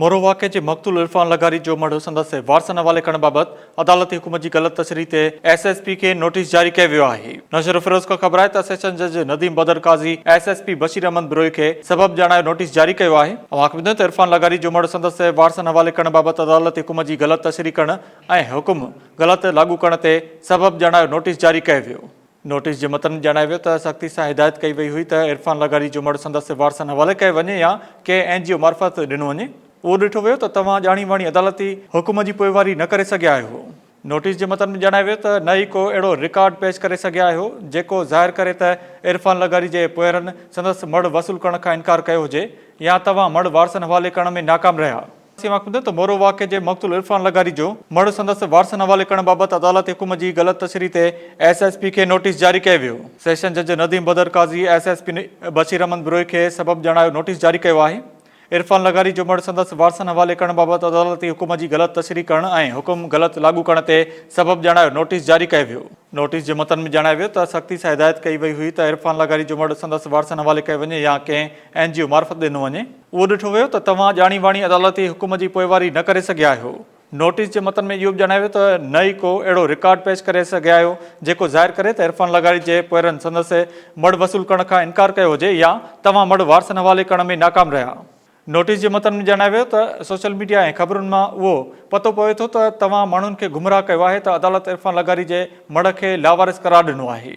مورو واقعي جي مقتول عرفان لغاري جو مڙهه سندس وارثن حوالي ڪرڻ بابت عدالتي حڪم جي غلط تشريح تي ايس ايس پي کي نوٽيس جاري ڪيو ويو آهي. نوشهروفيروز کان خبر آهي ته سيشن جج Nadeem Badar Qazi S S P Bashir Ahmed Brohi کي سبب ڄاڻائي نوٽيس جاري ڪيو آهي. اوهان کي ٻڌايون ته عرفان لغاري جو مڙهه سندس وارثن حوالي ڪرڻ بابت عدالتي حڪم جي غلط تشريح ڪرڻ ۽ حڪم غلط لاڳو ڪرڻ تي سبب ڄاڻائي نوٽيس جاري ڪيو ويو. نوٽيس جي متن ۾ ڄاڻايو ويو ته سختي سان هدايت ڪئي وئي هئي ته عرفان لغاري جو مڙهه سندس وارثن حوالي ڪيو وڃي يا ڪنهن اين جي او معرفت ڏنو وڃي. اهو ڏٺو ويو ته توهان ڄاڻي واڻي عدالتي حڪم جي پوئواري نه ڪري سگهيا آهيو. نوٽيس جي متن ۾ ڄاڻايو ويو ته نه ئي ڪو اهڙو رڪارڊ پيش ڪري سگهيا آهيو جيڪو ظاهر ڪري ته عرفان لغاري جي پوئرن سندس مڙهه وصول ڪرڻ کان انڪار ڪيو هجي يا توهان مڙهه وارثن حوالي ڪرڻ ۾ ناڪام رهيا. سيما ڪندي ته مورو واقعي جي مقتول عرفان لغاري جو مڙهه سندس وارثن حوالي ڪرڻ بابت عدالتي حڪم جي غلط تشريح تي ايس ايس پي کي نوٽيس جاري ڪيو ويو. سيشن جج Nadeem Badar Qazi S S P Bashir Ahmed Brohi کي سبب ڄاڻايو نوٽيس جاري ڪيو آهي. عرفان لغاري جو مڙهه سندس وارثن حوالي ڪرڻ بابت عدالتي حڪم جي غلط تشريح ڪرڻ ۽ حڪم غلط لاڳو ڪرڻ تي سبب ڄاڻايو نوٽيس جاري ڪيو ويو. نوٽيس جي متن ۾ ڄاڻايو ويو ته سختي سان هدايت ڪئي وئي هئي ته عرفان لغاري جو مڙهه سندس وارثن حوالي ڪيو وڃي يا ڪنهن اين جي او معرفت ڏنو وڃي. اهو ڏٺو ويو ته توهان ڄاڻي واڻي عدالتي حڪم جي پوئواري نه ڪري سگهيا آهيو. نوٽيس جي متن ۾ اهو به ڄاڻايو ويو ته نه ئي ڪو اهڙو رڪارڊ پيش ڪري سگهيا آهيو جيڪو ظاهر ڪري ته عرفان لغاري جي پوئرن سندس مڙهه وصول ڪرڻ کان انڪار ڪيو هجي يا توهان مڙهه وارثن حوالي ڪرڻ ۾ ناڪام رهيا. نوٽيس جي متن ۾ ڄاڻايو ويو ته سوشل ميڊيا ۽ خبرن مان اهو پتو پوي ٿو ته توهان ماڻهن کي گمراهه ڪيو آهي ته عدالت عرفان لغاري جي مڙهه کي لاوارث قرار ڏنو آهي.